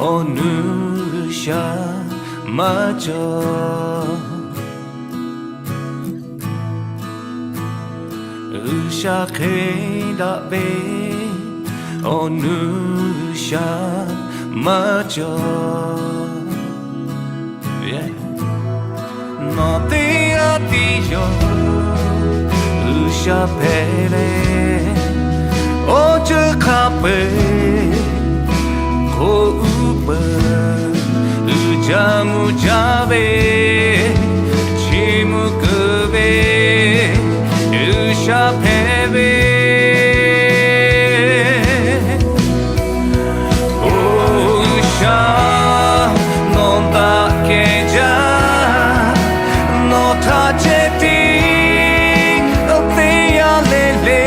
Awˬ nuˇ G'uiˬsha maˇ cawˬ. G'uiˬsha hk'e daꞈ ve, awˬ nuˇ G'uiˬsha maˇ cawˬ. Nawˬ teˇ g'aˇ tiˉ yawˇ G'uiˬsha hpehꞈ leh, awˬ ceuˬ hk'a peu-eˬ k'o uˉ peunˍ, uiˍ jaˇ mvuh jaˇ ve, chiˇ mvuh keunˍ ve G'uiˬsha hpehꞈ ve. Oˬ G'uiˬsha, nawˬ daꞈ kehˬ jaˇ, nawˬ htaꞈ ceh tiˉ teˇ yanˇ le le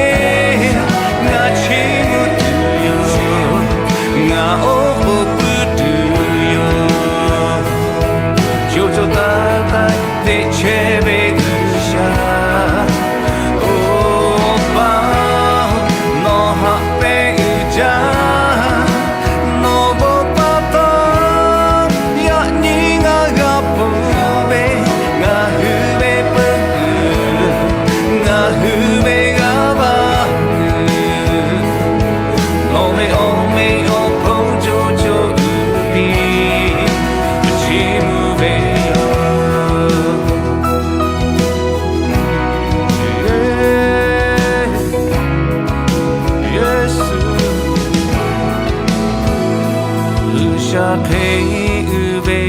ngaˬ chiˇ mvuh tuˬ yoˬ, ngaˬ oˉ k'oˍ pui tuˬ yoˬ. Co co taiˍ taiˍ teꞈ chehˇ ve G'uiˬsha, oˇ pa, nawˬ haꞈ pehnˇ uiˍ jaˇ. Nawˬ bon pa taw yaꞈ nyi ngaˬ g'a ponˬ ve, ngaˬ hui ve peu kuiˬ, ngaˬ hui ve g'a vaˇ kuiˬ, nawˬ ve awˬ meꞈ awˬ hponˇ co co uiˍ piˇ chiˇ mvuh ve yoˬ. Yeˍsuˆ, G'uiˬsha hk'e uiˍ ve,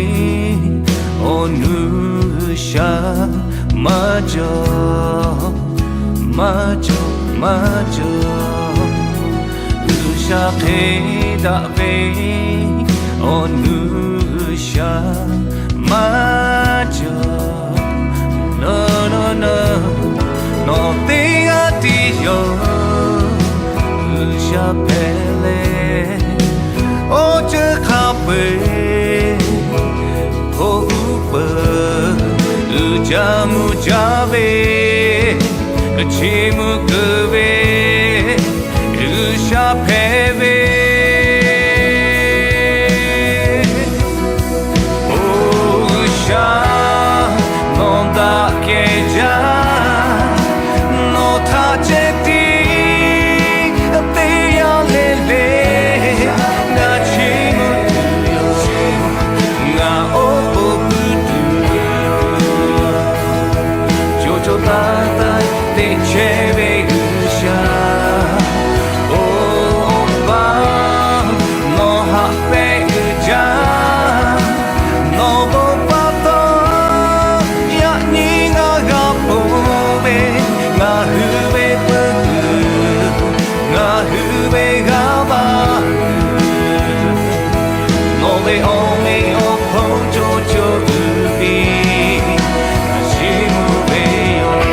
awˬ nuˇ G'uiˬsha maˇ cawˬ, maˇ cawˬ, maˇ cawˬ. G'uiˬsha hk'e daꞈ ve, awˬ nuˇ G'uiˬsha maˇ cawˬ. Nawˬ, nawˬ, nawˬ, nawˬ teˇ g'aˇ tiˉ yawˇ G'uiˬsha hpehꞈ leh, awˬ ceuˬ hk'a peu-eˬ k'o uˉ peunˍ, uiˍ jaˇ mvuh jaˇ ve, chiˇ mvuh keunˍ ve G'uiˬsha hpehꞈ ve. Oˬ G'uiˬsha, nawˬ daꞈ kehˬ jaˇ, nawˬ htaꞈ ceh tiˉ teˇ yanˇ le le ngaˬ chiˇ mvuh tuˬ yoˬ, ngaˬ oˉ k'oˍ pui tuˬ yoˬ. Co co taiˍ taiˍ teꞈ chehˇ ve G'uiˬsha, oˇ pa, nawˬ haꞈ pehnˇ uiˍ jaˇ. Nawˬ bon pa taw yaꞈ nyi ngaˬ g'a ponˬ ve, ngaˬ hui ve peu kuiˬ, ngaˬ hui ve g'a vaˇ kuiˬ, nawˬ ve awˬ meꞈ awˬ hponˇ co co uiˍ piˇ chiˇ mvuh ve yoˬ.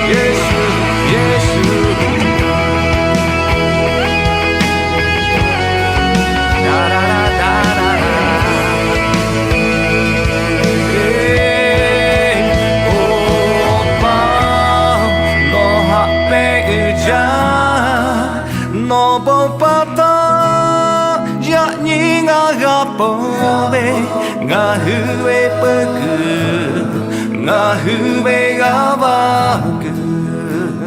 Yeˍsuˆ, Yeˍsuˆ. Oˇ pa, nawˬ haꞈ pehnˇ uiˍ jaˇ. Nawˬ bon pa taw yaꞈ nyi ngaˬ g'a ponˬ ve, ngaˬ hui ve peu kuiˬ, ngaˬ hui ve g'a vaˇ kuiˬ,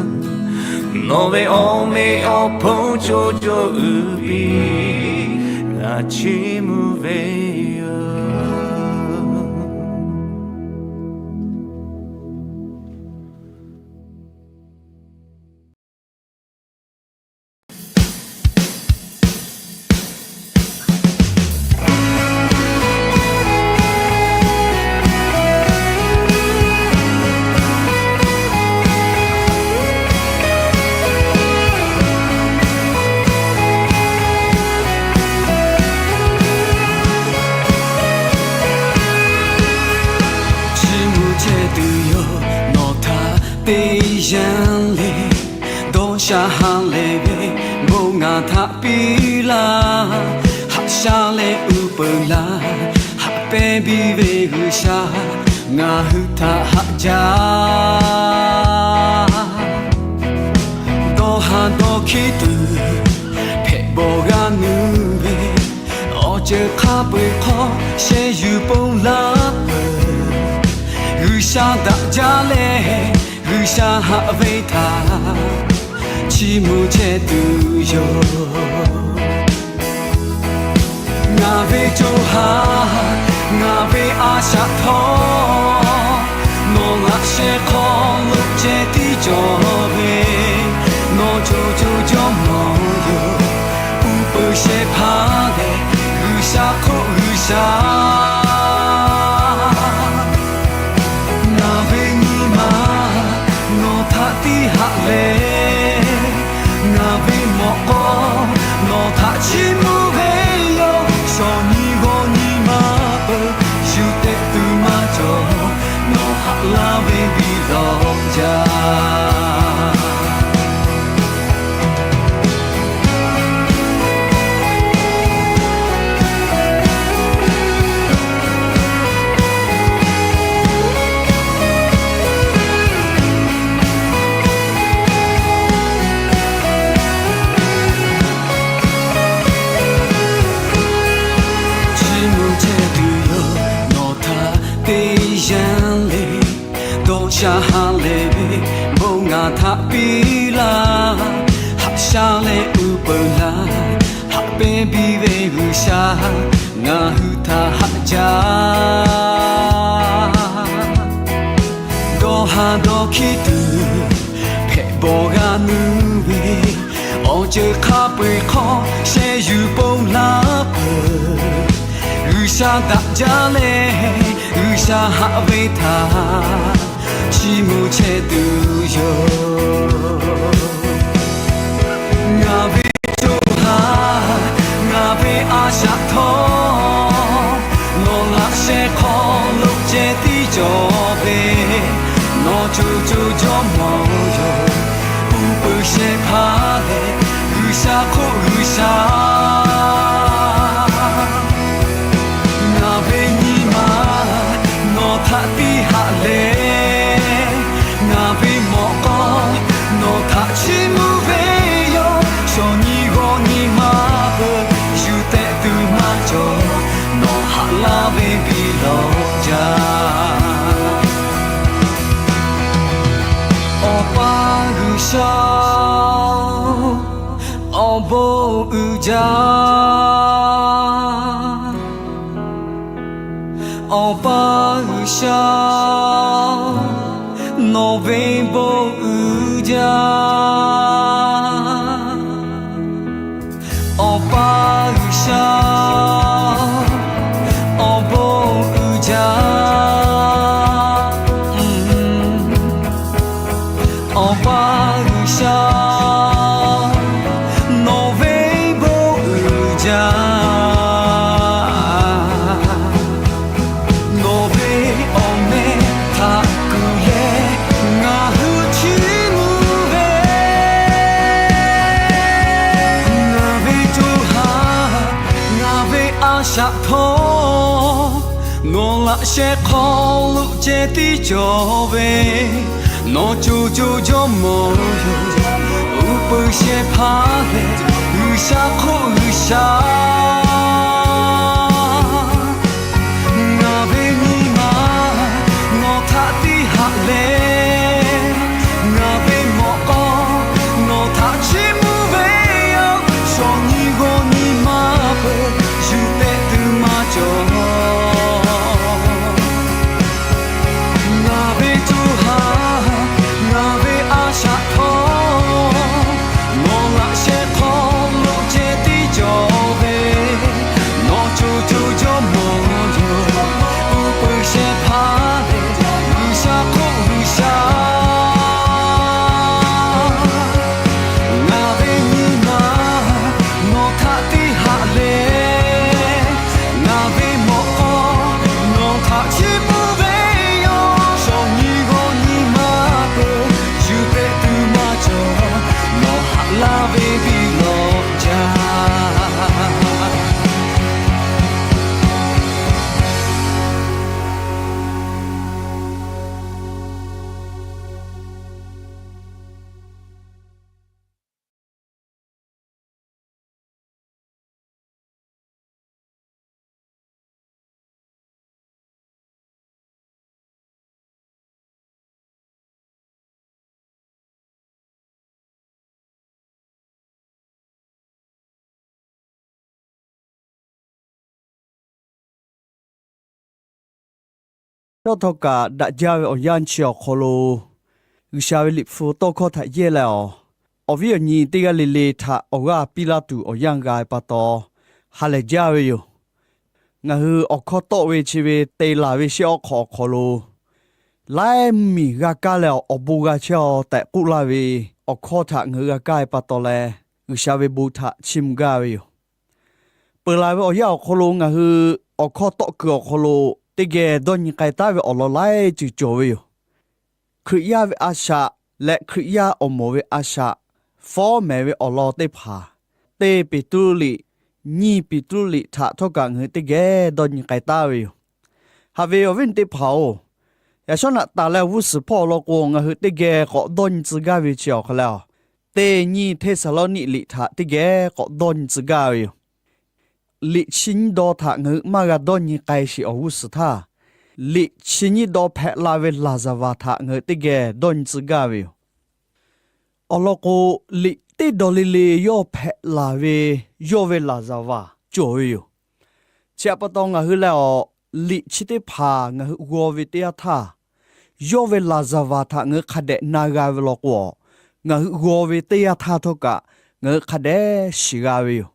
nawˬ ve awˬ meꞈ awˬ hponˇ co co uiˍ piˇ ngaˬ chiˇ mvuh ve yoˬ. Chiˇ mvuh chehˇ tuˬ yoˬ nawˬ htaꞈ teˇ yanˇ le. Dawˇ sha ha lehˬ ve bon ngaˬ htaꞈ piˇ laˇ. Haꞈ shaˉ leh uˉ peunˍ laˇ. Haꞈ pehnˇ piˇ ve G'uiˬsha ngaˬ hui htaꞈ haꞈ jaˇ. sheh yuˬ ponˬ laˇ peuˬ. G'uiˬsha daꞈ jaˇ leh, G'uiˬsha haꞈ ve htaꞈ chiˇ mvuh chehˇ tuˬ yoˬ. Ngaˬ ve co ha, ngaˬ ve a shaꞈ htawˇ, nawˬ laꞈ sheh hk'aw lo ceh tiˉ cawˬ ve, nawˬ co co jawˇmawˇ yoˬ. Uˉ peunˍ shehˍ hpaˇ lehˬ, G'uiˬsha hk'oˆ G'uiˬsha. Ngaˬ ve nyi ma nawˬ htaꞈ tiˇ haꞈ leh, ngaˬ ve mawꞈ k'aw nawˬ htaꞈ chiˇ mvuh ve yoˬ. Shawˍ nyi g'aw nyi ma peuˬ, shu tehꞈ tuˬ maˇ cawˬ, nawˬ haꞈ laˇ ve biˇ lawˬ jaˇ. Chiˇ mvuh chehˇ tuˬ yoˬ. Nawˬ htaꞈ te yanˇ le, dawˇ sha ha lehˬ ve bon ngaˬ htaꞈ piˇ laˇ. Haꞈ sha leh uˉ peunˍ laˇ, haꞈ pehnˇ biˇ ve G'uiˬsha ngaˬ hui htaꞈ haꞈ jaˇ. Dawˇ ha dawˇ hkiˉ tuˬ hpehꞈ bawˬ g'a nuˇ ve, awˬ ceuˬ hk'a peu-eˬ hk'aw sheh yuˬ ponˬ laˇ peuˬ. G'uiˬsha daꞈ jaˇ leh, G'uiˬsha haꞈ ve htaꞈ chiˇ mvuh chehˇ tuˬ yoˬ. Ngaˬ ve co ha, ngaˬ ve a shaꞈ htawˇ, nawˬ laꞈ sheh hk'aw lo ceh tiˉ cawˬ ve, nawˬ co co jawˇmawˇ yoˬ. Uˉ peunˍ shehˍ hpaˇ lehˬ, G'uiˬsha hk'oˆ G'uiˬsha. Ngaˬ ve nyi ma nawˬ htaꞈ tiˇ haꞈ leh, ngaˬ ve mawꞈ k'aw nawˬ htaꞈ chiˇ mvuh ve yoˬ. Shawˍ nyi g'aw nyi ma peuˬ, shu tehꞈ tuˬ maˇ cawˬ, nawˬ haꞈ laˇ ve biˇ lawˬ jaˇ. Awˬ pa G'uiˬsha, awˬ bon uiˍ jaˇ. Awˬ pa G'uiˬsha, nawˬ ve bon uiˍ jaˇ. Awˬ pa G'uiˬsha, awˬ bon uiˍ jaˇ. Awˬ pa G'uiˬsha, nawˬ ve bon uiˍ jaˇ. Nawˬ ve awˬ meh htaꞈ kuˬ leh ngaˬ hui chiˇ mvuh ve, ngaˬ ve co ha, ngaˬ ve a shaꞈ htawˇ, nawˬ laꞈ sheh hk'aw lo ceh tiˉ cawˬ ve, nawˬ co co jawˇmawˇ yoˬ. Uˉ peunˍ shehˍ hpaˇ lehˬ, G'uiˬsha hk'oˆ G'uiˬsha. Ngaˬ ve nyi ma nawˬ htaꞈ tiˇ haꞈ leh, ngaˬ ve mawꞈ k'aw nawˬ htaꞈ chiˇ mvuh ve yoˬ. Shawˍ nyi g'aw nyi ma peuˬ, shu tehꞈ tuˬ maˇ cawˬ. Ngaˬ ve co ha, ngaˬ ve a shaꞈ htawˇ, nawˬ laꞈ sheh hk'aw lo ceh tiˉ cawˬ ve, nawˬ co co jawˇmawˇ yoˬ. Uˉ peunˍ shehˍ hpaˇ lehˬ, G'uiˬsha hk'oˆ G'uiˬsha. yawˇ htawˇ kaꞈ daꞈ jaˇ ve awˬ yanˇ chi awˬ hk'aw lo, G'uiˬsha ve Liꞈ hpu tawˇ hkawˇ htaꞈ yehˇ leh awˬ, awˬ viˉ awˬ nyi teˇ g'aˇ le le htaꞈ awˬ g'aˇ piˇ laˇ tuˬ awˬ yanˇ g'a ve pa taw, ha lehˬ jaˇ ve yoˬ. Ngaˬ hui awˬ hkawˇ tawˆ ve chi ve te laˬ ve shehˆ awˉ hk'awꞈ awˬ hk'aw lo, laiˉ mvuhˇmiˬ g'a kaˇ leh awˬ bon g'a chehˇ-aw tehꞈ k'oˆ laˇ ve awˬ hkawˇ htaꞈ ngaˬ hui g'a kaˇ ve pa taw leh, G'uiˬsha ve bon htaꞈ chiˇ mvuh gaˇ ve yoˬ. Peuˬ laˬ ve awˬ yanˇ awˬ hk'aw lo ngaˬ hui awˬ hkawˇ tawˆ kuiˬ awˬ hk'aw lo teˇ geh dawˇ nyi k'ai taˉ ve awˬ lawn laiˉ ceuˬ cawˬ ve yoˬ. Hkriꞈ yaˇ ve a shaꞈ leh Hkriꞈ yaˇ awˬ moˍ ve a shaꞈ fawˉ mehˍ ve awˬ lawn teˇ hpaˍ, teˇ Peˍtruˆ liꞈ, nyiˇ Peˍtruˆ liꞈ htaꞈ htawˇ kaꞈ ngaˬ hui teˇ geh dawˇ nyi k'ai taˉ ve yoˬ. Haꞈ ve awˬ viˉ awˬ nyi teˇ hpaˍ-oˬ, yaꞈ shawˉ naꞈ taˍ leh awˬ g'uˇ suhˍ hpawˇ awˬ lawn k'o, ngaˬ hui teˇ geh k'awꞈ dawˇ nyi tcuh gaˇ ve chi awˬ hk'aw leh, teˇ nyiˇ Hteˇsaˍlawˇniˆ liꞈ htaꞈ teˇ geh k'awꞈ dawˇ nyi tcuh gaˇ ve yoˬ. Liꞈ chi nyiˇ daw htaꞈ ngaˬ hui maˇ g'a dawˇ nyi k'ai sheˍ awˬ g'uˇ suhˍ htaˇ, liꞈ chi nyiˇ daw hpehꞈ la ve laˍzaˍvaˍ htaꞈ ngaˬ hui teˇ geh dawˇ nyi tcuh gaˇ ve yoˬ. Awˬ lawn k'o, liꞈ teˇ daw le le yawˇ hpehꞈ laˬ ve yawˇ ve laˍzaˍvaˍ cawˬ ve yoˬ. Chi htaꞈ pa taw ngaˬ hui leh awˬ, liꞈ chi teˇ hpaˍ ngaˬ hui g'aw ve teˇ yanˇ htaˇ, yawˇ ve laˍzaˍvaˍ htaꞈ ngaˬ hui hk'a dehꞈ na g'a ve law k'o, ngaˬ hui g'aw ve teˇ yanˇ htaˇ htawˇ kaꞈ ngaˬ hui hk'a dehꞈ shiˍ g'a ve yoˬ.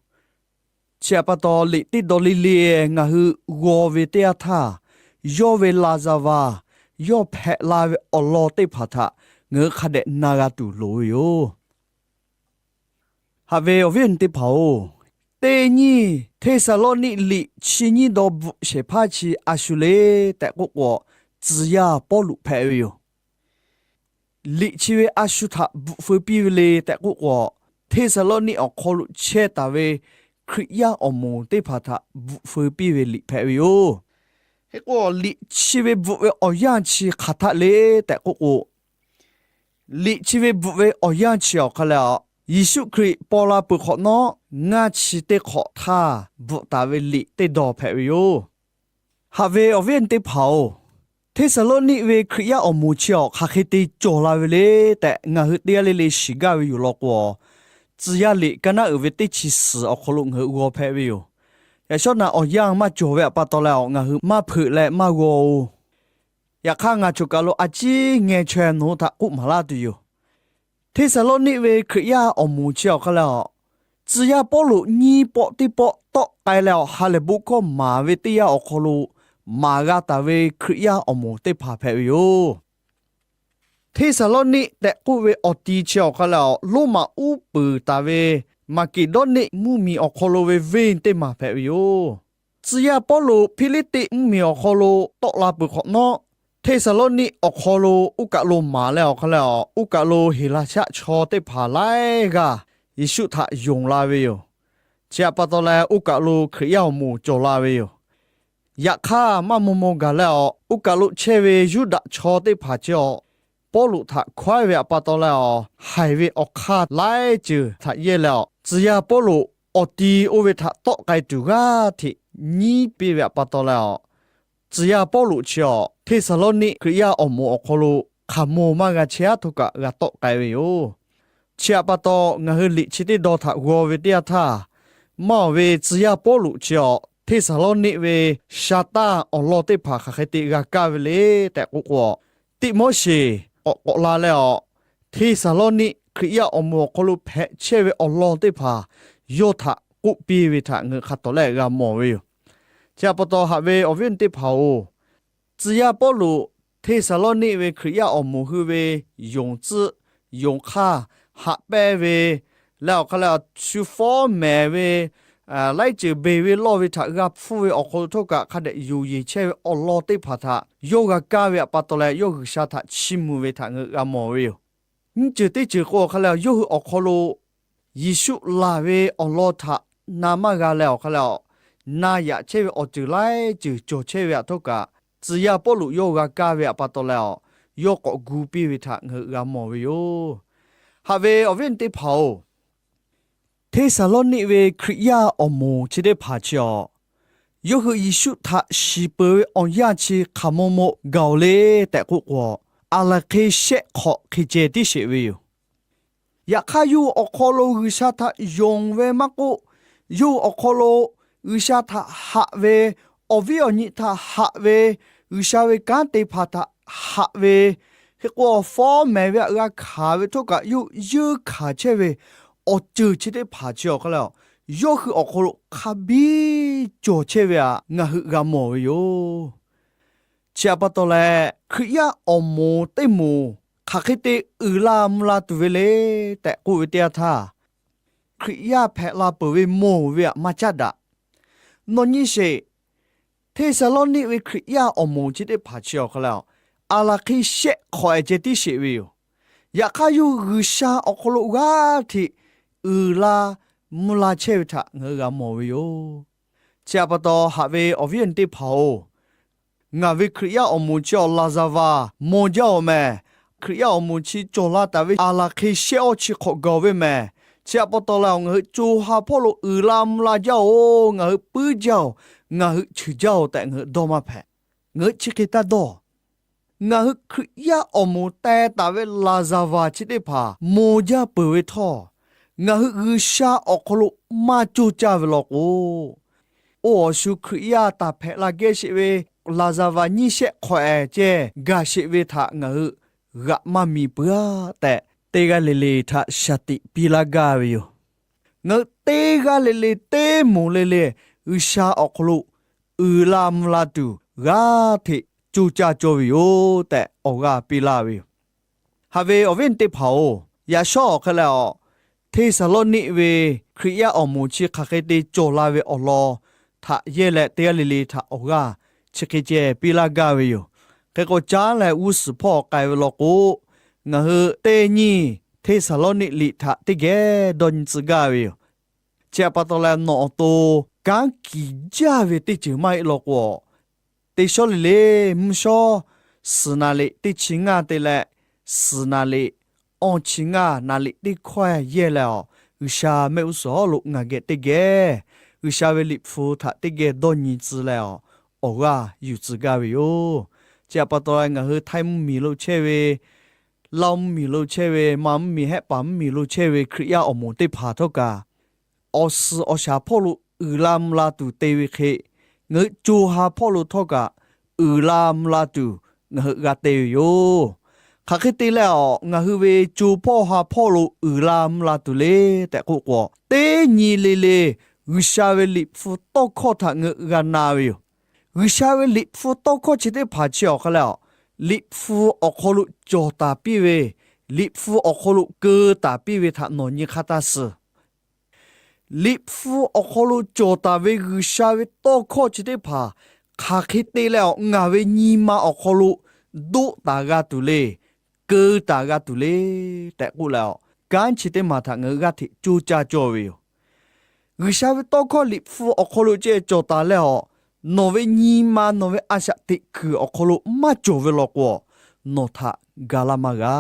Chi htaꞈ pa taw, liꞈ teˇ daw le le ngaˬ hui g'aw ve teˇ yanˇ htaˇ, yawˇ ve laˍzaˍvaˍ yawˇ hpehꞈ la ve awˬ lawn teˇ hpaˍ htaꞈ ngaˬ hui hk'a dehꞈ na g'a tuˬ loˍ ve yoˬ. Haꞈ ve awˬ viˉ awˬ nyi teˇ hpaˍ-oˬ, teˇ nyiˇ Hteˇsaˍlawˇniˆ liꞈ chi nyiˇ daw bvuhꞈ shehˍ hpaˇ chi a shu le tehꞈ k'oˆ k'o, tcuh yaˇ Pawˇluꞈ hpehꞈ ve yoˬ. Liꞈ chi ve a shu htaꞈ bvuhꞈ feu piˇ ve le tehꞈ k'oˆ k'o, Hteˇsaˍlawˇniˆ awˬ hk'aw lo chehˇ taˍ ve Hkriꞈ yaˇ awˬ moˍ teˇ hpaˍ htaꞈ bvuhꞈ feu piˇ ve liꞈ hpehꞈ ve yoˬ. Hk'e k'o, liꞈ chi ve bvuhꞈ ve awˬ yanˇ chi hk'aˬ htaˆ le tehꞈ k'oˆ k'o, liꞈ chi ve bvuhꞈ ve awˬ yanˇ chi awˬ hk'aw leh, Yeˍsuˆ Hkriꞈ paw la peuˬ hk'awꞈ nawˉ ngaˇ chi teˇ hk'awꞈ htaˇ bvuhꞈ taˍ ve liꞈ teˇ daw hpehꞈ ve yoˬ. Haꞈ ve awˬ viˉ awˬ nyi teˇ hpaˍ-oˬ, Hteˇsaˍlawˇniˆ ve Hkriꞈ yaˇ awˬ moˍ chi awˬ hk'aˬ hk'e te cawˬ la ve le tehꞈ ngaˬ hui teˇ g'aˇ le le shiˍ gaˇ ve yoˬ law k'o, tcuh yaˇ liꞈ ka naˉ uiˍ ve teˇ chi suhˍ awˬ hk'aw lo ngaˬ hui g'aw hpehꞈ ve yoˬ. Yaꞈ shawˉ naꞈ awˬ yanˇ maˇ cawˬ ve pa taw leh, ngaˬ hui maˇ hpeuꞈ leh maˇ g'aw-o. Yaꞈ hk'aˇ, ngaˬ choˬ kaˬ lo a ciˉ ngeh chaweh nawˬ hui htaꞈ k'oˆ maˍ laˇ tuˬ yoˬ. Hteˇsaˍlawˇniˆ ve Hkriꞈ yaˇ awˬ moˍ chi awˬ hk'aw leh, tcuh yaˇ Pawˇluꞈ nyiˇ pawˆ teˇ pawˆ tawˆ k'ai leh awˬ ha lehˬ bon hkawˇ maˍ ve teˇ yanˇ awˬ hk'aw lo maˍ g'a taˍ ve Hkriꞈ yaˇ awˬ moˍ teˇ hpaˍ hpehꞈ ve yoˬ. Hteˇsaˍlawˇniˆ tehꞈ k'oˆ ve awˬ ti chi awˬ hk'aw leh, Roˉmaꞈ uˉ peunˍ taˍ ve Maˍkeˍdawˇniˆ mvuhˇmiˬ awˬ hk'aw lo ve venˇ teˇ maˬ hpehꞈ ve yoˬ. Tcuh yaˇ Pawˇluꞈ Hpiˇliˇtiˆ mvuhˇmiˬ awˬ hk'aw lo tawˆ la peuˬ hk'awꞈ nawˉ, Hteˇsaˍlawˇniˆ awˬ hk'aw lo oˇ kaˬ lo maˍ leh awˬ hk'aw leh, oˇ kaˬ lo Heˍlaˍsaˆ chaw teˇ hpaˍ laiˉ g'aˇ Yeˍsuˆ htaꞈ yonˍ la ve yoˬ. Chi htaꞈ pa taw leh, oˇ kaˬ lo Hkriꞈ yaˇ awˬ moˍ cawˬ la ve yoˬ. Yaꞈ hk'aˇ, maˇ maw maw gaˬ leh awˬ, oˇ kaˬ lo chehˇ ve Yuˇdaꞈ chaw teˇ hpaˍ chi awˬ, Pawˇluꞈ htaꞈ hkawehˉ ve htaꞈ pa taw leh awˬ, haiˬ ve awˬ hk'aˇ laiˉ ceuˬ htaꞈ yehˇ leh awˬ, tcuh yaˇ Pawˇluꞈ awˬ ti oˇ ve htaꞈ tawˆ k'ai tuˬ g'aˇ hteꞈ nyiˉ piˇ ve htaꞈ pa taw leh awˬ, tcuh yaˇ Pawˇluꞈ chi awˬ, Hteˇsaˍlawˇniˆ Hkriꞈ yaˇ awˬ moˍ awˬ hk'aw lo hk'aˬ moˍ maˇ g'a chehˇ aˉ htawˇ kaꞈ g'a tawˆ k'ai ve yoˬ. Chi htaꞈ pa taw, ngaˬ hui liꞈ chi teˇ daw htaꞈ g'aw ve teˇ yanˇ htaˇ, maˇ awˬ ve tcuh yaˇ Pawˇluꞈ chi awˬ, Hteˇsaˍlawˇniˆ ve sha taˇ awˬ lawn teˇ hpaˍ hk'aˬ hk'e te g'a kaˇ ve le tehꞈ k'oˆ k'o, Tiˆmoˉseˍ k'awꞈ k'awꞈ la leh awˬ, Hteˇsaˍlawˇniˆ Hkriꞈ yaˇ awˬ moˍ awˬ hk'aw lo hpehꞈ chehˇ ve awˬ lawn teˇ hpaˍ yawˇ htaꞈ k'oˆ piˇ ve htaꞈ ngaˬ hui hk'a tawˍ leh g'a mawˬ ve yoˬ. Chi htaꞈ pa taw, haꞈ ve awˬ viˉ awˬ nyi teˇ hpaˍ-oˬ, tcuh yaˇ Pawˇluꞈ Hteˇsaˍlawˇniˆ ve Hkriꞈ yaˇ awˬ moˍ hui ve yonˍ tcuhˆ yonˍ hk'aˇ haꞈ pehnˇ ve leh awˬ hk'aw leh, shu fawˉ mehˍ ve laiˉ ceuˬ beˬ ve lawˇ ve htaꞈ g'a hpfuhˇ ve awˬ hk'aw lo htawˇ kaꞈ hk'a dehꞈ yonˍ yeˬ chehˇ ve awˬ lawn teˇ hpaˍ htaꞈ yawˇ g'a kaˇ ve htaꞈ pa taw leh, yawˇ G'uiˬsha htaꞈ chiˇ mvuh ve htaꞈ ngaˬ hui g'a mawˬ ve yoˬ. Nyiˇ ceuˬ teˇ ceuˬ k'o, awˬ hk'aw leh yawˇ hui awˬ hk'aw lo Yeˍsuˆ laˬ ve awˬ lawn htaꞈ na maˇ g'a leh awˬ hk'aw leh, na yaꞈ chehˇ ve awˬ ceuˬ laiˉ ceuˬ cawˬ chehˇ ve htaꞈ htawˇ kaꞈ, tcuh yaˇ Pawˇluꞈ yawˇ g'a kaˇ ve htaꞈ pa taw leh awˬ, yawˇ k'awꞈ gu piˇ ve htaꞈ ngaˬ hui g'a mawˬ ve yoˬ. Haꞈ ve awˬ viˉ awˬ nyi teˇ hpaˍ-oˬ, Hteˇsaˍlawˇniˆ ve Hkriꞈ yaˇ awˬ moˍ chi teˇ hpaˍ chi awˬ, yawˇ hui Yeˍsuˆ htaꞈ shiˍ peuˬ ve awˬ yanˇ chi hk'aˬ maw maw gaˬ-oˬ le tehꞈ k'oˆ k'o, aˬ laˬ hk'e shehˆ hk'awꞈ hk'e ceh tiˉ sheˍ ve yoˬ. Yaꞈ hk'aˇ, yawˇ hui awˬ hk'aw lo G'uiˬsha htaꞈ yonˍ ve maˇ k'oˆ, yawˇ hui awˬ hk'aw lo G'uiˬsha htaꞈ haꞈ ve, awˬ viˉ awˬ nyi htaꞈ haꞈ ve, G'uiˬsha ve kanˉ te hpaˍ htaꞈ haꞈ ve, hk'e k'o fawˉ mehˍ ve htaꞈ g'a hkanˍ ve htawˇ kaꞈ yawˇ yeunˇ hkanˍ chehˇ ve awˬ ceuˬ chi teˇ hpaˍ chi awˬ hk'aw leh, yawˇ hui awˬ hk'aw lo hk'a biˇ cawˬ chehˇ ve htaꞈ ngaˬ hui g'a mawˬ ve yoˬ. Chi htaꞈ pa taw leh, Hkriꞈ yaˇ awˬ moˍ teˇ moˍ hk'aˬ hk'e te uiˍ la mvuh la tuˬ ve le tehꞈ k'oˆ ve teˇ yanˇ htaˇ, Hkriꞈ yaˇ hpehꞈ la peuˬ ve mawˬ ve htaꞈ maˇ caˉ daꞈ. Nawˬ nyi sheˍ. Hteˇsaˍlawˇniˆ ve Hkriꞈ yaˇ awˬ moˍ chi teˇ hpaˍ chi awˬ hk'aw leh, aˬ laˬ hk'e shehˆ hk'awꞈ ehˍ ceh tiˉ sheˍ ve yoˬ. Yaꞈ hk'aˇ, yawˇ hui G'uiˬsha awˬ hk'aw lo g'aˇ hteꞈ uiˍ la mvuh la chehˇ ve htaꞈ ngaˬ hui g'a mawˬ ve yoˬ. Chi htaꞈ pa taw, haꞈ ve awˬ viˉ awˬ nyi teˇ hpaˍ-oˬ, ngaˬ ve Hkriꞈ yaˇ awˬ moˍ chi awˬ laˍzaˍvaˍ mawˬ jaˇ-oˬ mehˍ. Hkriꞈ yaˇ awˬ moˍ chi cawˬ la taˍ ve aˬ laˬ hk'e shehˆ awˇ chi hk'awꞈ gaˬ-oˬ ve mehˍ. Chi htaꞈ pa taw leh, ngaˬ hui co ha hpawˇ lo uiˍ la mvuh la jaˇ-oˬ, ngaˬ hui puiˉ jaˇ-oˬ, ngaˬ hui cheuˬ jaˇ-oˬ tehꞈ ngaˬ hui dawˇ maˇ hpehꞈ. Ngaˬ hui chi hk'e taˇ dawˇ. Ngaˬ hui Hkriꞈ yaˇ awˬ moˍ teh taˍ ve laˍzaˍvaˍ chi teˇ hpaˍ mawˬ jaˇ peuˬ ve htawˇ, ngaˬ hui G'uiˬsha awˬ hk'aw lo maˇ coˇ caˇ ve law k'o, oˇ awˬ shu Hkriꞈ yaˇ taˍ hpehꞈ la geh sheˍ ve laˍzaˍvaˍ nyiˇ shehˆ hk'awꞈ ehˍ ceh gaˬ sheˍ ve htaꞈ ngaˬ hui g'aꞈ maˇ miˬ peuˬ-a tehꞈ, teˇ g'aˇ le le htaꞈ shaˍ tiꞈ piˇ laˇ gaˇ ve yoˬ. Ngaˬ hui teˇ g'aˇ le le, teˇ moˍ le le, G'uiˬsha awˬ hk'aw lo uiˍ la mvuh la tuˬ g'aˇ hteꞈ coˇ caˇ cawˇ ve yoˬ tehꞈ awˬ g'aˇ piˇ laˇ ve yoˬ. Haꞈ ve awˬ viˉ awˬ nyi teˇ hpaˍ-oˬ, yaꞈ shawˉ awˬ hk'e leh, Hteˇsaˍlawˇniˆ ve Hkriꞈ yaˇ awˬ moˍ chi hk'aˬ hk'e te cawˬ la ve awˬ lawn htaꞈ yehˇ leh, teˇ g'aˇ le le htaꞈ awˬ g'aˇ chi hk'e ceh piˇ laˇ gaˇ ve yoˬ. Hk'e k'o, caˉ leh g'uˇ suhˍ hpawˇ k'ai ve law k'o, ngaˬ hui teˇ nyiˇ Hteˇsaˍlawˇniˆ liꞈ htaꞈ teˇ geh dawˇ nyi tcuh gaˇ ve yoˬ. Chi htaꞈ pa taw leh, nawˬ awˬ to kanˉ kiˬ jaˇ ve teˇ ceuˬ maˇ heˆ law k'o, teˇ shawˉ le le, mvuhˇ shawˉ suhˍ naˍ liꞈ teˇ chi ngaˇ te leh, suhˍ naˍ liꞈ awˇ chi ngaˇ, naˍ liꞈ teˇ hkawehˇ yehˇ leh, G'uiˬsha mehˆ g'uˇ suhˍ hawˉ lo ngaˬ geh teˇ geh G'uiˬsha ve liꞈ hpu htaꞈ teˇ geh dawˇ nyi tcuh leh, awˬ g'aˇ yuˬ tcuh gaˇ ve yoˬ. Chi htaꞈ pa taw leh, ngaˬ hui htaiˇ mvuhˇmiˬ lo chehˇ ve, Laˇ mvuhˇmiˬ lo chehˇ ve, Manˇ mvuhˇmiˬ, Hehˆ paˍ mvuhˇmiˬ lo chehˇ ve Hkriꞈ yaˇ awˬ moˍ teˇ hpaˍ htawˇ kaꞈ, awˬ suhˍ awˬ shaˍ hpawˇ lo uiˍ la mvuh la tuˬ te ve hk'e, ngaˬ hui co ha hpawˇ lo htawˇ kaꞈ uiˍ la mvuh la tuˬ ngaˬ hui g'a te ve yoˬ. Hk'aˬ hk'e te leh, ngaˬ hui ve co hpawˇ ha hpawˇ lo uiˍ la mvuh la tuˬ le tehꞈ k'oˆ k'o, teˇ nyi le le G'uiˬsha ve liꞈ hpu tawˇ hkawˇ htaꞈ ngaˬ hui g'a na ve yoˬ. G'uiˬsha ve liꞈ hpu tawˇ hkawˇ chi teˇ hpaˍ chi awˬ hk'aw leh, liꞈ hpu awˬ hk'aw lo cawˬ taˍ piˇ ve, liꞈ hpu awˬ hk'aw lo keu taˍ piˇ ve htaꞈ nawˬ nyi hk'aˇ taˇ suh. Liꞈ hpu awˬ hk'aw lo cawˬ taˍ ve G'uiˬsha ve tawˇ hkawˇ chi teˇ hpaˍ hk'aˬ hk'e te leh, ngaˬ ve nyi ma awˬ hk'aw lo doˆ taˍ g'a tuˬ le, keu taˍ g'a tuˬ le tehꞈ k'oˆ leh, kanˉ chi teˇ maˬ htaꞈ ngaˬ hui g'aˇ hteꞈ coˇ caˇ cawˇ ve yoˬ. G'uiˬsha ve tawˇ hkawˇ liꞈ hpu awˬ hk'aw lo ceh cawˬ taˍ leh, nawˬ ve nyi ma, nawˬ ve a shaꞈ teꞈ kuiˬ awˬ hk'aw lo maˇ cawˬ ve law k'o, nawˬ htaꞈ ga laˇ maˇ g'a.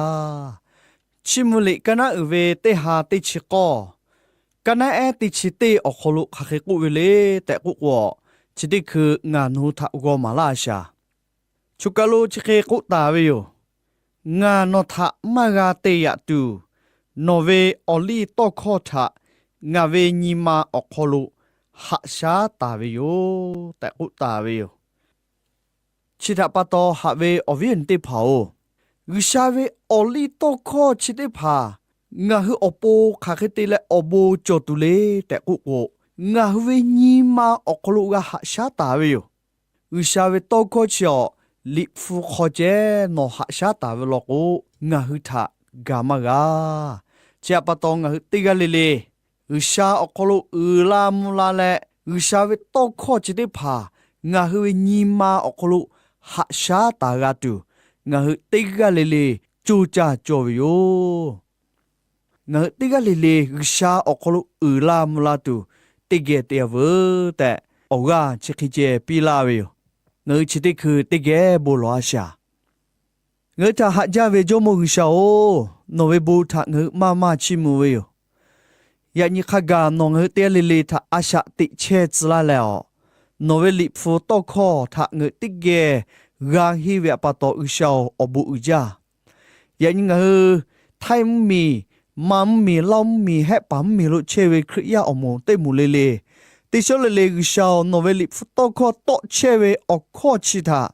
Chiˇ mvuh liꞈ kaˇ naˉ uiˍ ve teˇ ha teˇ chi k'awˇ, kaˇ naˉ ehˉ teˇ chi teˇ awˬ hk'aw lo hk'aˬ hk'e k'oˆ ve le tehꞈ k'oˆ k'o, chi teˇ hkui ngaˬ nawˬ hui htaꞈ g'aw maˍ laˇ a shaˍ. Choˬ kaˬ lo chi hk'e k'oˆ taˍ ve yoˬ. Ngaˬ nawˬ htaꞈ maˇ g'a te yaꞈ tuˬ, nawˬ ve awˬ liˇ tawˇ hkawˇ htaꞈ ngaˬ ve nyi ma awˬ hk'aw lo haꞈ shaˉ taˍ ve yoˬ tehꞈ k'oˆ taˍ ve yoˬ. Chi htaꞈ pa taw, haꞈ ve awˬ viˉ awˬ nyi teˇ hpaˍ-oˬ, G'uiˬsha ve awˬ liˇ tawˇ hkawˇ chi teˇ hpaˍ ngaˬ hui awˬ pon hk'aˬ hk'e te leh awˬ bon cawˬ tuˬ le tehꞈ k'oˆ k'o, ngaˬ hui ve nyi ma awˬ hk'aw lo g'a haꞈ shaˉ taˍ ve yoˬ. G'uiˬsha ve tawˇ hkawˇ chi awˬ liꞈ hpu hk'aw ceh nawˬ haꞈ shaˉ taˍ ve law k'o, ngaˬ hui htaꞈ ga maˇ g'a. Chi htaꞈ pa taw, ngaˬ hui teˇ g'aˇ le le G'uiˬsha awˬ hk'aw lo uiˍ la mvuh la leh, G'uiˬsha ve tawˇ hkawˇ chi teˇ hpaˍ ngaˬ hui ve nyi ma awˬ hk'aw lo haꞈ shaˉ taˍ g'a tuˬ, ngaˬ hui teˇ g'aˇ le le coˇ caˇ cawˇ ve yoˬ. Ngaˬ hui teˇ g'aˇ le le G'uiˬsha awˬ hk'aw lo uiˍ la mvuh la tuˬ teˇ geh te-a veuˬ tehꞈ, awˬ g'aˇ chi hk'e ceh piˇ laˇ ve yoˬ. Ngaˬ hui chi teˇ hkui teˇ geh bon lawˬ a shaˍ. Ngaˬ hui htaꞈ haꞈ jaˇ ve Jawˇmawˇ G'uiˬsha-oˬ, nawˬ ve bon htaꞈ ngaˬ hui maˇ maˇ chiˇ mvuh ve yoˬ. Yaꞈ nyi hk'a gaˬ nawˬ ngaˬ hui teˇ g'aˇ le le htaꞈ a shaꞈ teꞈ chehˇ tcuh laˇ leh, nawˬ ve liꞈ hpu tawˇ hkawˇ htaꞈ ngaˬ hui teˇ geh g'a henˇ ve htaꞈ pa taw, G'uiˬsha-oˬ, awˬ bon uiˍ jaˇ. Yaꞈ nyi ngaˬ hui htaiˇ mvuhˇmiˬ, Manˇ mvuhˇmiˬ, Laˇ mvuhˇmiˬ, Hehˆ paˍ mvuhˇmiˬ lo chehˇ ve Hkriꞈ yaˇ awˬ moˍ teˇ moˍ le le, teˇ shawˉ le le G'uiˬsha-oˬ, nawˬ ve liꞈ hpu tawˇ hkawˇ tawˆ chehˇ ve awˬ hkawˇ chi htaꞈ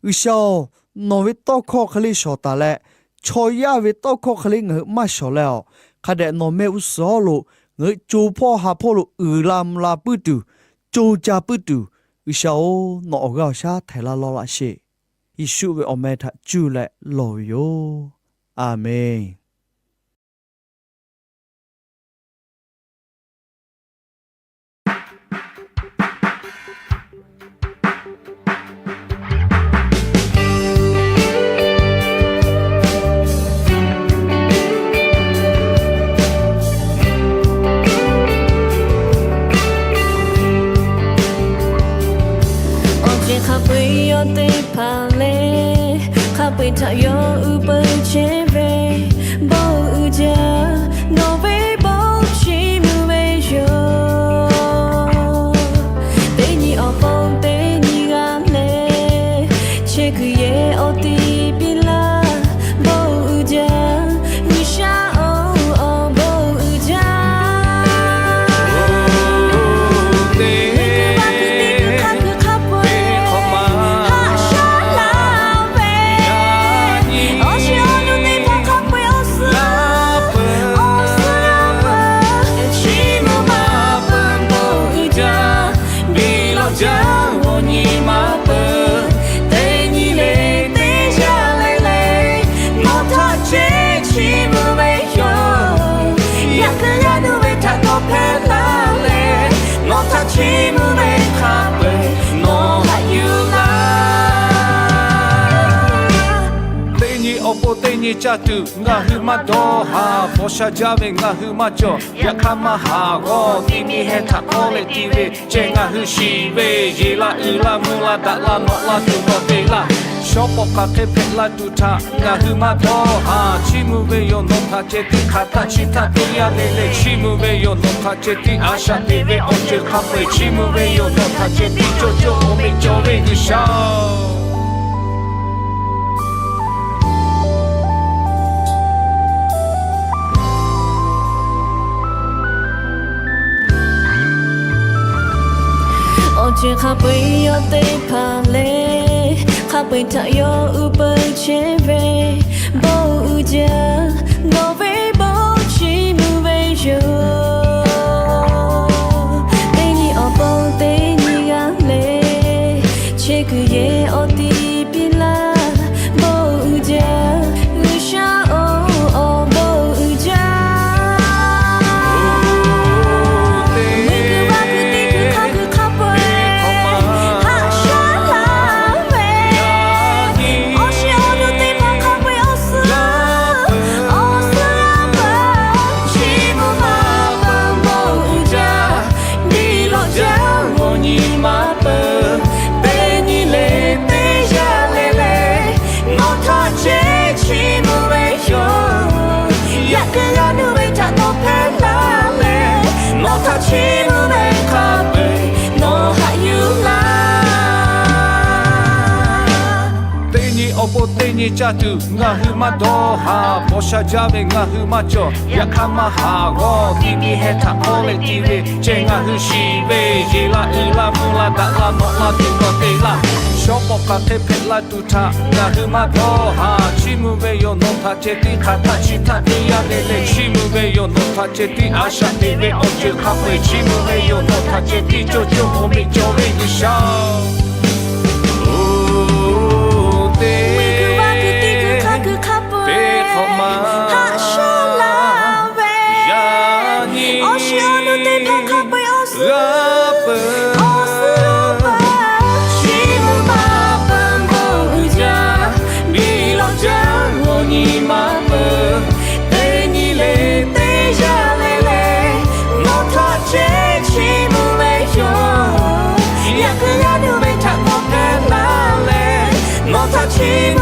G'uiˬsha-oˬ, nawˬ ve tawˇ hkawˇ hk'e le shawˍ taˍ leh, chaw yaˇ ve tawˇ hkawˇ hk'e le ngaˬ hui maˇ shawˍ leh-aˬ, hk'a dehꞈ nawˬ mehˆ g'uˇ suhˍ hawˉ lo ngaˬ hui co hpawˇ ha hpawˇ lo uiˍ la mvuh la puiˉ tuˬ, co ca puiˉ tuˬ, G'uiˬsha-oˬ, nawˬ awˬ g'aˇ awˬ shaˉ htaiˍ laˇ lawˇ laꞈ sheˍ. Yeˍsuˆ ve awˬ meh htaꞈ cuˇ leh lawˬ ve yoˬ. Aˬmenˍ. Awˬ ceuˬ hk'a peu-eˬ yawˇ teˇ hpaˍ lehˬ, hk'a peu-eˬ htaꞈ yawˇ uˉ peunˍ chehˇ ve, bon uiˍ jaˇ, nawˬ ve bon chiˇ mvuh ve yoˬ. Teˇ nyi awˬ pon teˇ nyi g'aˇ lehˬ, chehˇ kuiˬ yehˬ awˬ ti piˇ laˇ, bon uiˍ jaˇ, G'uiˬsha-oˬ, awˬ bon uiˍ jaˇ. Teˇ nyi hk'a peu-eˬ haꞈ shaˉ laˇ ve, awˬ shiˍ awˬ nu teˇ hpaˍ hk'a peu-eˬ awˬ suhˉ, awˬ suhˉ g'a peuˬ, chiˇ mvuh maˇ peuˬ bon uiˍ jaˇ, biˇ lawꞈ jaˇ awˬ nyi maˇ peuˬ. Teˇ nyi le teˇ yanˇ le le, nawˬ htaꞈ ceˇ chiˇ mvuh ve yoˬ. Yaꞈ hk'aˇ g'aˇ nuˇ ve htaꞈ dawˇ hpehˇ laˇ leh, nawˬ htaꞈ chiˇ mvuh ve hk'a peu-eˬ nawˬ haꞈ yuˬ laˇ. Teˇ nyi awˬ pon teˇ nyi caˇ tuˬ ngaˬ hui maˇ dawˇ haˍ. Paw sha jaˇ ve ngaˬ hui maˇ cawˬ. Yaꞈ hk'aˇ maˇ haˍ g'awˇ, ti miˇ heh htaꞈ k'awˇ leh ti ve ceh ngaˬ hui shiˍ ve, yeˬ la uiˍ la mvuh la daꞈ la nawꞈ la tuˬ nawˬ te laˇ. Shawˉ pawˍ hk'aˬ hk'e hpehꞈ la tuˬ htaꞈ ngaˬ hui maˇ dawˇ haˍ. Chiˇ mvuh ve yoˬ nawˬ htaꞈ ceh tiˉ hk'aˬ htaˆ chi htaˆ teˇ yanˇ le le. Chiˇ mvuh ve yoˬ nawˬ htaꞈ ceh tiˉ a shaꞈ teꞈ ve awˬ ceuˬ hk'a peu-eˬ. Chiˇ mvuh ve yoˬ nawˬ htaꞈ ceh tiˉ cawˇ cawˇ awˬ meꞈ cawˬ ve G'uiˬsha. Awˬ ceuˬ hk'a peu-eˬ yawˇ teˇ hpaˍ lehˬ, hk'a peu-eˬ htaꞈ yawˇ uˉ peunˍ chehˇ ve, bon uiˍ jaˇ, nawˬ ve bon chiˇ mvuh ve yoˬ. Teˇ nyi awˬ pon teˇ nyi g'aˇ lehˬ, chehˇ kuiˬ yehˬ awˬ ti piˇ laˇ, bon uiˍ jaˇ, G'uiˬsha-oˬ, awˬ bon uiˍ jaˇ. Miˬguiˬ vaˇ kuiˬ teˇ kuiˬ hk'a kuiˬ hk'a peu-eˬ haꞈ shaˉ laˇ ve, awˬ shiˍ awˬ nu teˇ hpaˍ hk'a peu-eˬ awˬ suhˉ, awˬ suhˉ g'a peuˬ, chiˇ mvuh maˇ peuˬ bon uiˍ jaˇ, biˇ lawꞈ jaˇ awˬ nyi maˇ peuˬ. Teˇ nyi le teˇ yanˇ le le, nawˬ htaꞈ ceˇ chiˇ mvuh ve yoˬ. Yaꞈ hk'aˇ g'aˇ nuˇ ve htaꞈ dawˇ hpehˇ laˇ leh, nawˬ htaꞈ chiˇ mvuh ve hk'a peu-eˬ nawˬ haꞈ yuˬ laˇ. Teˇ nyi awˬ pon teˇ nyi caˇ tuˬ ngaˬ hui maˇ dawˇ haˍ. Paw sha jaˇ ve ngaˬ hui maˇ cawˬ. Yaꞈ hk'aˇ maˇ haˍ g'awˇ, ti miˇ heh htaꞈ k'awˇ leh ti ve ceh ngaˬ hui shiˍ ve, yeˬ la uiˍ la mvuh la daꞈ la nawꞈ la tuˬ nawˬ te laˇ. Shawˉ pawˍ hk'aˬ hk'e hpehꞈ la tuˬ htaꞈ ngaˬ hui maˇ dawˇ haˍ. Chiˇ mvuh ve yoˬ nawˬ htaꞈ ceh tiˉ hk'aˬ htaˆ chi htaˆ teˇ yanˇ le le. Chiˇ mvuh ve yoˬ nawˬ htaꞈ ceh tiˉ a shaꞈ teꞈ ve awˬ ceuˬ hk'a peu-eˬ. Chiˇ mvuh ve yoˬ nawˬ htaꞈ ceh tiˉ cawˇ cawˇ awˬ meꞈ cawˬ ve G'uiˬsha. Oˬ, teˇ miˬguiˬ vaˇ kuiˬ teˇ kuiˬ hk'a kuiˬ hk'a peu-eˬ haꞈ shaˉ laˇ ve, yaꞈ nyi awˬ shiˍ awˬ nu teˇ hpaˍ hk'a peu-eˬ awˬ suhˉ, awˬ suhˉ g'a peuˬ, chiˇ mvuh maˇ peuˬ bon uiˍ jaˇ, biˇ lawꞈ jaˇ awˬ nyi maˇ peuˬ. Teˇ nyi le teˇ yanˇ le le, nawˬ htaꞈ ceˇ chiˇ mvuh ve yoˬ. Yaꞈ hk'aˇ g'aˇ nuˇ ve htaꞈ dawˇ hpehˇ laˇ leh, nawˬ htaꞈ chiˇ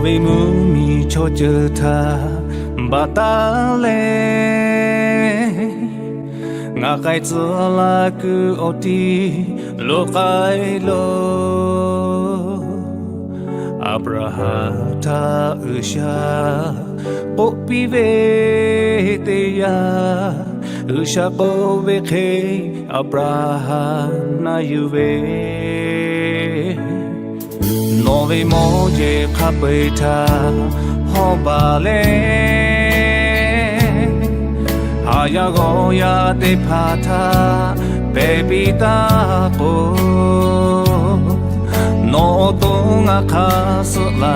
ve mvuhˇ miˬ chaw ceuˬ htaꞈ baˬ taˉ leh, ngaˬ k'ai tcuh laˇ kuiˬ awˬ tiˉ lo k'ai lo. Aˍbraˍhanˍ htaꞈ G'uiˬsha k'oˆ piˇ ve teˇ yanˇ, G'uiˬsha k'oˆ ve hk'e Aˍbraˍhanˍ na yuˬ ve, nawˬ ve mawˇ jeˬ hk'a peu-eˬ htaꞈ hawˇ baˬ leh, haˍ yaˇ g'awˇ yaˇ teˇ hpaˍ htaꞈ pehˬ piˇ taˇ k'o, nawˬ awˬ to ngaˬ hk'aˇ suh laˬ.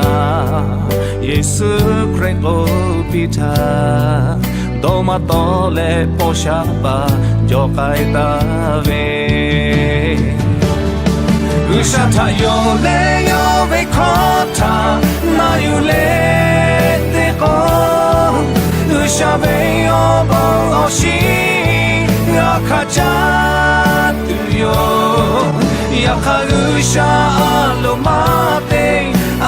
Yeˍsuˆ Hkriꞈ k'oˆ piˇ htaˇ, dawˇ maˇ tawˆ leh paw sha paˍ jawˬ k'ai taˍ ve, G'uiˬsha htaꞈ yonˍ leh yawˇ ve hkawˇ htaꞈ na yuˬ leh teˇ k'o, G'uiˬsha ve awˬ bon awˬ shiˍ g'a hkanˍ caˇ tuˬ yoˬ. Yaꞈ hk'aˇ G'uiˬsha a loˍ maˇ te,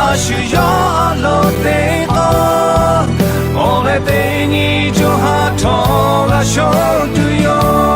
a shu yawˇ a loˍ teˇ k'o, awˬ leh teˇ nyi co ha htawˇ g'a shoˍ tuˬ yoˬ.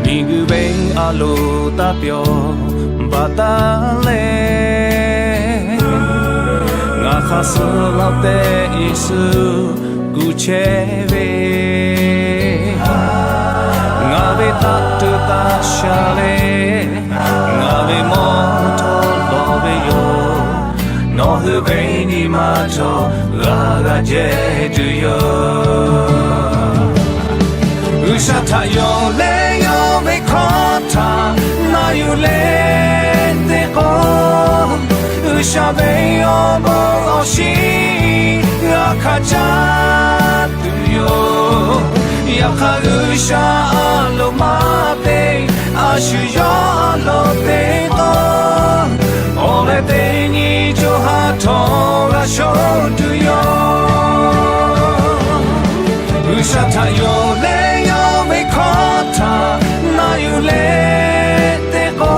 Miˬguiˬ ve a loˍ taˇ pyawˬ baˬ taˉ leh, ngaˬ hk'aˇ suh laˇ tehꞈ Yeˍsuˆ kuˬ chehˇ ve, ngaˬ ve taˇ tuˬ taˇ sha leh, ngaˬ ve mawˇ htawˇ lawˬ ve yoˬ. Nawˬ hui ve nyi ma htawˇ g'a g'a jehˇ tuˬ yoˬ. G'uiˬsha htaꞈ yonˍ leh yawˇ ve hkawˇ htaꞈ na yuˬ leh teˇ k'o, G'uiˬsha ve awˬ bon awˬ shiˍ g'a hkanˍ caˇ tuˬ yoˬ. Yaꞈ hk'aˇ G'uiˬsha a loˍ maˇ te, a shu yawˇ a loˍ teˇ k'o, awˬ leh teˇ nyi co ha htawˇ g'a shoˍ tuˬ yoˬ. G'uiˬsha htaꞈ yonˍ leh yawˇ ve hkawˇ htaꞈ na yuˬ leh teˇ k'o,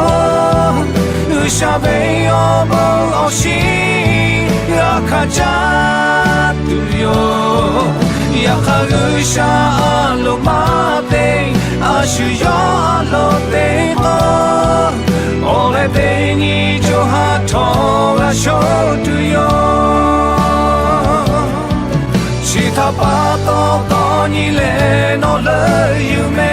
G'uiˬsha ve awˬ bon awˬ shiˍ g'a hkanˍ caˇ tuˬ yoˬ. Yaꞈ hk'aˇ G'uiˬsha a loˍ maˇ te, a shu yawˇ a loˍ teˇ k'o, awˬ leh teˇ nyi co ha htawˇ g'a shoˍ tuˬ yoˬ. Chi htaꞈ pa taw k'awꞈ nyi leh nawˬ leuˆ yuˬ meh.